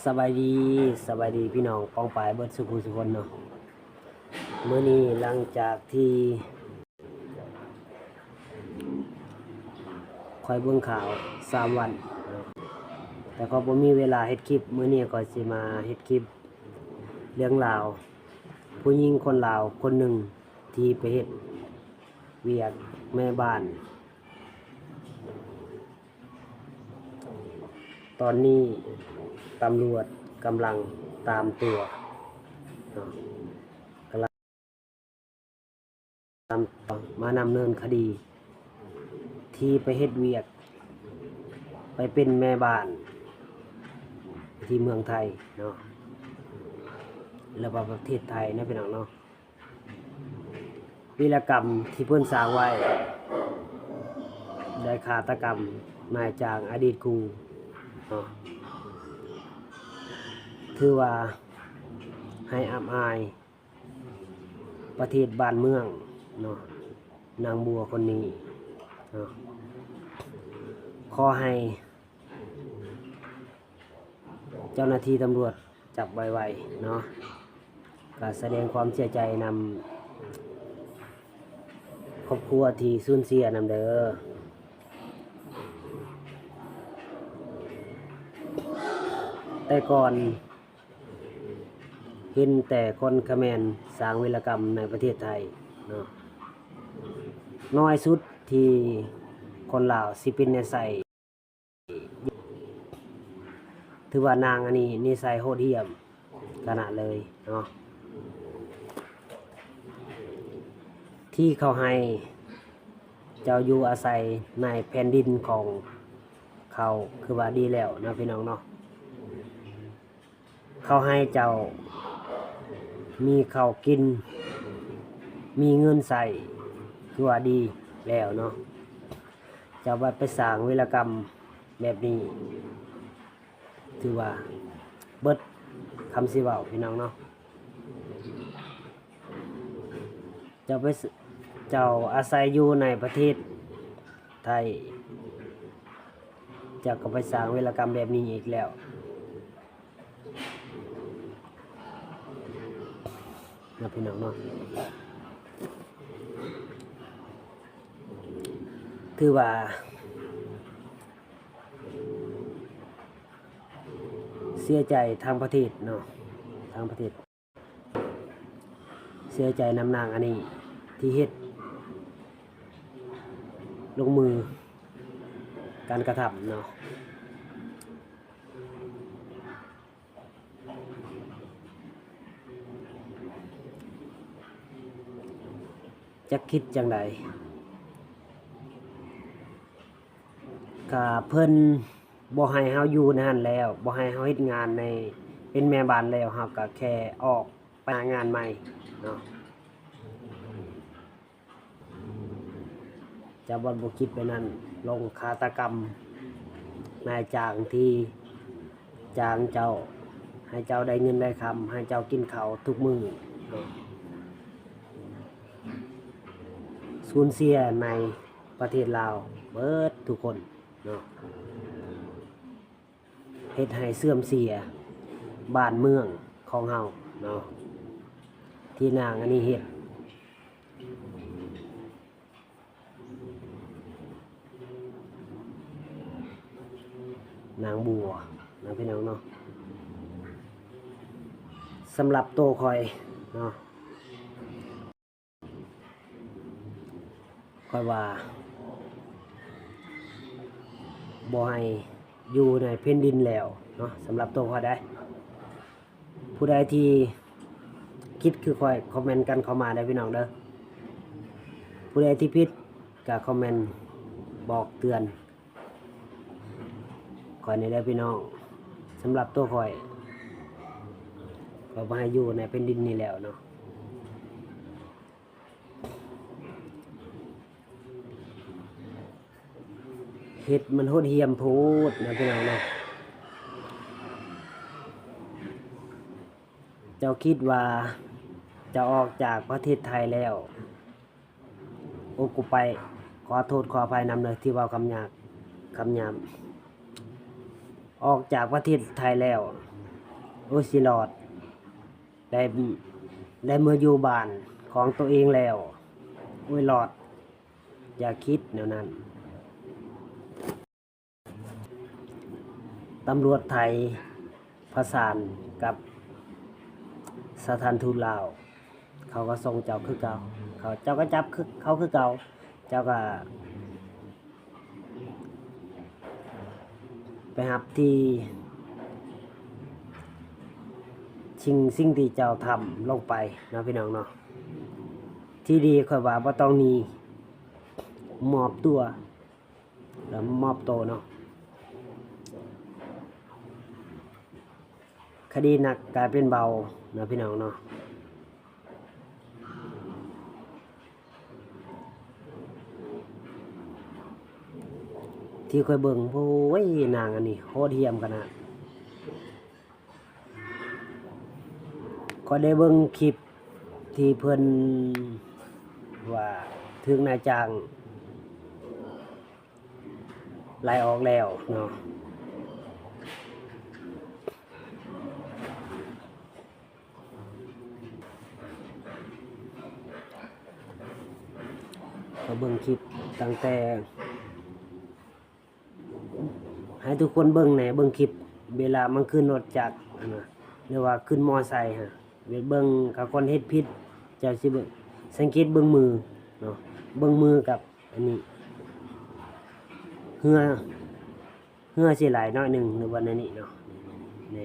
ສະບາຍດີ, ສະບາຍດີພີ່ນ້ອງປ້ອງປາຍເບິດສູ່ຜູ້ສູ່ຄົນເນາະ. ມື້ນີ້ຫຼັງຈາກທີ່ຂ້ອຍເບິ່ງຂ່າວສາມວັນເນາະ ແຕ່ກໍບໍ່ມີເວລາເຮັດຄລິບ, ມື້ນີ້ຂ້ອຍຊິມາເຮັດຄລິບເລື່ອງລາວຜູ້ຍິງຄົນລາວຄົນໜຶ່ງທີ່ໄປເຮັດວຽກແມ່ບ້ານ. ຕອນນີ້ຕຳຫຼວດກຳລັງຕາມຕົວເນາະ ກຳລັງຕາມມາດຳເນີນຄະດີ ທີ່ໄປເຮັດວຽກ ໄປເປັນແມ່ບ້ານທີ່ເມືອງໄທເນາະ ຫຼືວ່າປະເທດໄທນະພີ່ນ້ອງເນາະ. ວິລະກຳທີ່ເພິ່ນສ້າງໄວ້ ໄດ້ຄາດຕະກຳນາຍຈ້າງອະດີດຄູເນາະ ຖືວ່າໃຫ້ອັບອາຍປະເທດບ້ານເມືອງເນາະ ນາງບົວຄົນນີ້ເນາະ. ຂໍໃຫ້ ເຈົ້າໜ້າທີ່ຕຳຫຼວດຈັບໄວໆເນາະ. ກະສະແດງຄວາມເສຍໃຈນຳຄອບຄົວທີ່ສູນເສຍນຳເດີ. ແຕ່ກ່ອນເຫັນແຕ່ຄົນຂະແມນສ້າງວິລະກຳໃນປະເທດໄທເນາະ, ໜ້ອຍສຸດທີ່ຄົນລາວຊິເປັນແນວໃສ ຖືວ່ານາງອັນນີ້ນິໄສໂຫດຫ້ຽມຂະໜາດເລີຍເນາະ ທີ່ເຂົາໃຫ້ເຈົ້າຢູ່ອາໄສໃນແຜ່ນດິນຂອງເຂົາ ຄືວ່າດີແລ້ວເນາະ ພີ່ນ້ອງເນາະ. ເຂົາໃຫ້ເຈົ້າມີເຂົ້າກິນ ມີເງິນໃຊ້ ຄືວ່າດີແລ້ວເນາະ. ເຈົ້າບັດໄປສ້າງວິລະກຳແບບນີ້ ຖືວ່າເບິດຄຳຊິເວົ້າ ພີ່ນ້ອງເນາະ. ເຈົ້າໄປ ເຈົ້າອາໄສຢູ່ໃນປະເທດໄທ ເຈົ້າກໍໄປສ້າງເວລະກຳແບບນີ້ອີກແລ້ວນະ ພີ່ນ້ອງເນາະ. ຖືວ່າເສຍໃຈທາງປະເທດເນາະ ທາງປະເທດ ເສຍໃຈນຳນາງອັນນີ້ທີ່ເຮັດລົງມືການກະທຳເນາະ. ຈັກຄິດຈັ່ງໃດ? ກະເພິ່ນບໍ່ໃຫ້ເຮົາຢູ່ໃນຫັ້ນແລ້ວ ບໍ່ໃຫ້ເຮົາເຮັດງານໃນ ເປັນແມ່ບ້ານແລ້ວ ເຮົາກະແຄ່ອອກ ໄປຫາງານໃໝ່ເນາະ. ເຈົ້າບັດບໍ່ຄິດໄປນັ້ນ ລົງຄາດຕະກຳນາຍຈ້າງທີ່ຈ້າງເຈົ້າ ໃຫ້ເຈົ້າໄດ້ເງິນໄດ້ຄຳ ໃຫ້ເຈົ້າກິນເຂົ້າທຸກມື້ເນາະ. ສູນເສຍໃນປະເທດລາວເບິດທຸກຄົນເນາະ. ເຮັດໃຫ້ເສື່ອມເສຍບ້ານເມືອງຂອງເຮົາເນາະ ທີ່ນາງອັນນີ້ເຮັດ ນາງບົວນະ ພີ່ນ້ອງເນາະ. ສຳລັບໂຕຂ້ອຍເນາະ ຂ້ອຍວ່າບໍ່ໃຫ້ຢູ່ໃນແຜ່ນດິນແລ້ວເນາະ ສຳລັບໂຕຂ້ອຍໄດ໋. ຜູ້ໃດທີ່ຄິດຄືຂ້ອຍ ຄອມເມັນກັນເຂົ້າມາເດີພີ່ນ້ອງເດີ. ຜູ້ໃດທີ່ຜິດກະຄອມເມັນບອກເຕືອນ ຂ້ອຍນີ້ແຫຼະພີ່ນ້ອງ. ສຳລັບຕົວຂ້ອຍ ຂ້ອຍບໍ່ໃຫ້ຢູ່ໃນແຜ່ນດິນນີ້ແລ້ວເນາະ. ເຮັດມັນໂຫດຫ້ຽມໂພດນະພີ່ນ້ອງເນາະ. ເຈົ້າຄິດວ່າເຈົ້າອອກຈາກປະເທດໄທແລ້ວ ໂອ້ ກູໄປ ຂໍໂທດຂໍອະໄພນຳເດີທີ່ເວົ້າຄຳຫຍາບ ຄຳຫຍາບ. ອອກຈາກປະເທດໄທແລ້ວ ໂອ້ ຊິລອດ ໄດ້ ໄດ້ເມືອຢູ່ບ້ານຂອງໂຕເອງແລ້ວ. ໂອ້ຍ ລອດ ຢ່າຄິດແນວນັ້ນ. ຕຳຫຼວດໄທປະສານກັບສະຖານທູດລາວ ເຂົາກໍສົ່ງເຈົ້າຄືເກົ່າ, ເຂົາ ເຈົ້າກໍຈັບຄື ເຂົາຄືເກົ່າ, ເຈົ້າກໍໄປຮັບທີ່ ສິ່ງ ສິ່ງທີ່ເຈົ້າທຳລົງໄປເນາະ ພີ່ນ້ອງເນາະ. ທີ່ດີຂ້ອຍວ່າບໍ່ຕ້ອງໜີ, ມອບຕົວ ແລ້ວມອບໂຕເນາະ. ຄະດີໜັກກາຍເປັນເບົາເນາະ ພີ່ນ້ອງເນາະ. ທີ່ຂ້ອຍເບິ່ງ ໂອ້ຍ ນາງອັນນີ້ໂຫດຫ້ຽມຂະໜາດ. ຂ້ອຍໄດ້ເບິ່ງຄລິບທີ່ເພິ່ນວ່າຖືກນາຍຈ້າງໄລ່ອອກແລ້ວເນາະ. ກໍເບິ່ງຄລິບຕັ້ງແຕ່ ໃຫ້ທຸກຄົນເບິ່ງແດ່, ເບິ່ງຄລິບເວລາມັນຂຶ້ນລົດຈັກຫັ້ນນະ ຫຼືວ່າຂຶ້ນມໍໄຊຫັ້ນ, ເບິ່ງ ຄັນຄົນເຮັດຜິດ ເຈົ້າຊິເບິ່ງ ສັງເກດເບິ່ງມືເນາະ, ເບິ່ງມືກັບອັນນີ້ ເຫື່ອ ເຫື່ອຊິໄຫຼໜ້ອຍໜຶ່ງ ຫຼືວ່າໃນນີ້ເນາະ, ໃນ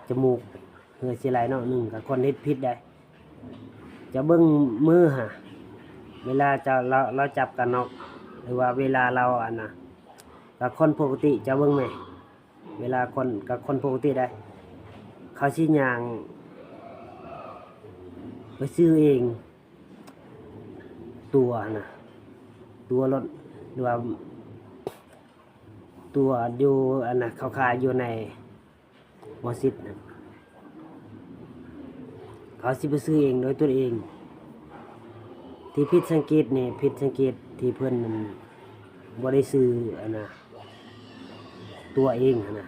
ຈະມູກ ເຫື່ອຊິໄຫຼໜ້ອຍໜຶ່ງ ຄັນຄົນເຮັດຜິດໄດ໋. ເຈົ້າເບິ່ງມືຫັ້ນ ເວລາເຈົ້າ ລາວ ລາວຈັບກັນເນາະ ຫຼືວ່າເວລາລາວອັນນະ ກັບຄົນປົກກະຕິ ເຈົ້າເບິ່ງແມ ເວລາຄົນ ກັບຄົນປົກກະຕິໄດ໋ ເຂົາຊິຍ່າງໄປຊື້ເອງ ຕົວຫັ້ນນະ ຕົວລົດ ຫຼືວ່າຕົວຢູ່ອັນນະ ເຂົາຂາຍຢູ່ໃນ ໝໍຊິດນະ ເຂົາຊິໄປຊື້ເອງໂດຍຕົນເອງ. ທີ່ຜິດສັງເກດນີ້ ຜິດສັງເກດທີ່ເພິ່ນນັ້ນບໍ່ໄດ້ຊື້ອັນນະ ຕົວເອງຫັ້ນນະ,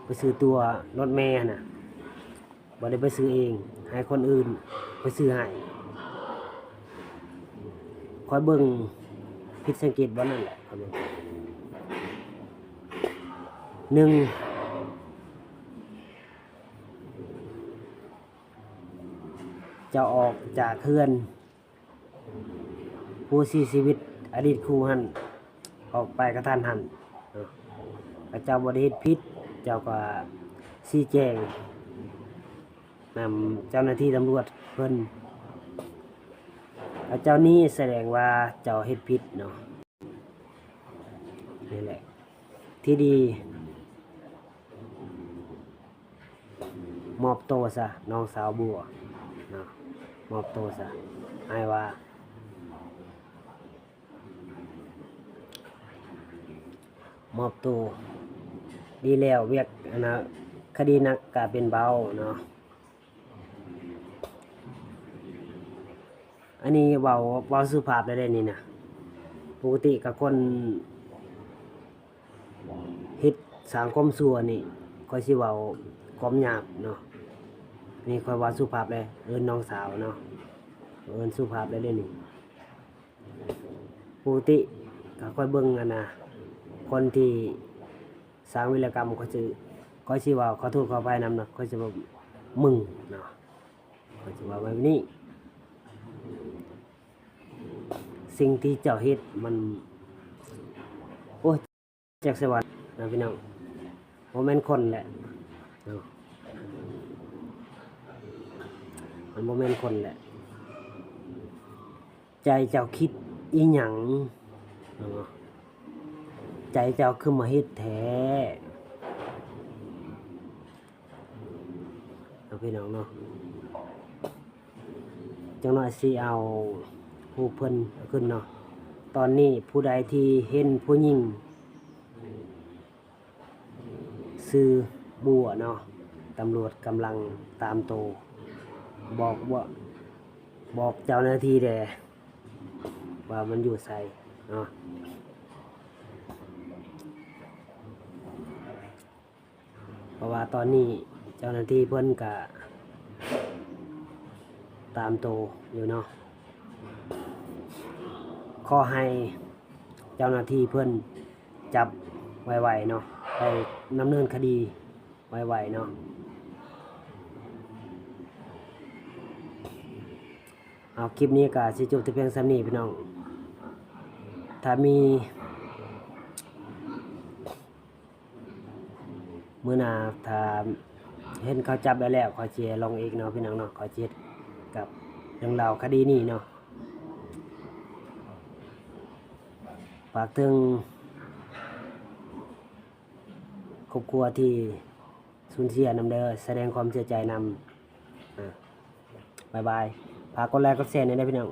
ໄປຊື້ຕົວລົດແມຫັ້ນນະ, ບໍ່ໄດ້ໄປຊື້ເອງ, ໃຫ້ຄົນອື່ນໄປຊື້ໃຫ້. ຂ້ອຍເບິ່ງຜິດສັງເກດບ່ອນນັ້ນແຫຼະ ໜຶ່ງ ເຈົ້າອອກຈາກເຮືອນ ຜູ້ເສຍຊີວິດ ອະດີດຄູຫັ້ນ ອອກໄປກະທັນຫັນເນາະ, ເຂົາເຈົ້າບໍ່ໄດ້ເຮັດຜິດ ເຈົ້າກໍຊີ້ແຈງນຳເຈົ້າໜ້າທີ່ຕຳຫຼວດເພິ່ນ, ເຂົາເຈົ້ານີ້ສະແດງວ່າເຈົ້າເຮັດຜິດເນາະ. ນີ້ແຫຼະ ທີ່ດີ ມອບໂຕຊະ ນ້ອງສາວບົວເນາະ, ມອບໂຕຊະ ອ້າຍວ່າ ມອບໂຕ ດີແລ້ວ ວຽກອັນນະ ຄະດີໜັກກາຍເປັນເບົາເນາະ. ອັນນີ້ເວົ້າ ເວົ້າສຸພາບໄດ້ເດ້ນີ້ນະ, ປົກກະຕິກັບຄົນ ເຮັດສ້າງຄວາມຊົ່ວນີ້ ຂ້ອຍຊິເວົ້າຄວາມຫຍາບເນາະ, ນີ້ຂ້ອຍເວົ້າສຸພາບເດ້ ເອີ້ນນ້ອງສາວເນາະ, ເອີ້ນສຸພາບໄດ້ເດ້ນີ້. ປົກກະຕິກໍຂ້ອຍເບິ່ງອັນນະ ຄົນທີ່ສ້າງວຽລະກຳ ຂ້ອຍຊິ ຂ້ອຍຊິເວົ້າ ຂໍໂທດຂໍອະໄພນຳເນາະ, ຂ້ອຍຊິວ່າມຶງເນາະ, ຂ້ອຍຊິເວົ້າແບບນີ້. ສິ່ງທີ່ເຈົ້າເຮັດມັນ ໂອ້ຍ ຈັກສະຫວັດນະພີ່ນ້ອງ, ບໍ່ແມ່ນຄົນແຫຼະເນາະ, ມັນບໍ່ແມ່ນຄົນແຫຼະ. ໃຈເຈົ້າຄິດອີ່ຫຍັງເນາະ, ໃຈເຈົ້າຄືມາເຮັດແທ້ ເນາະ ພີ່ນ້ອງເນາະ. ຈັກໜ້ອຍຊິເອົາຮູບເພິ່ນຂຶ້ນເນາະ. ຕອນນີ້ຜູ້ໃດທີ່ເຫັນຜູ້ຍິງຊື່ບົວເນາະ, ຕຳຫຼວດກຳລັງຕາມໂຕ, ບອກ ບອກເຈົ້າໜ້າທີ່ແດ່ວ່າມັນຢູ່ໃສເນາະ. ເພາະວ່າຕອນນີ້ ຈົ້າໜ້າທີ່ເພິ່ນກະຕາມໂຕຢູ່ເນາະ. ຂໍໃຫ້ເຈົ້າໜ້າທີ່ເພິ່ນຈັບໄວໆເນາະ, ໄດ້ດຳເນີນຄະດີໄວໆເນາະ. ເອົາ ຄລິບນີ້ກະຊິຈົບແຕ່ພຽງສ່ຳນີ້ພີ່ນ້ອງ. ຖ້າມີ ມື້ໜ້າຖ້າເຫັນເຂົາຈັບໄດ້ແລ້ວ ຂ້ອຍຊິລົງອີກເນາະພີ່ນ້ອງເນາະ. ຂ້ອຍຊິເຮັດກັບເລື່ອງລາວຄະດີນີ້ເນາະ. ຝາກເຖິງຄອບຄົວທີ່ສູນເສຍນຳເດີ, ສະແດງຄວາມເສຍໃຈນຳ. ອາ ບາຍບາຍ. ຝາກກົດໄລກົດແຊແດ່ເດີພີ່ນ້ອງ.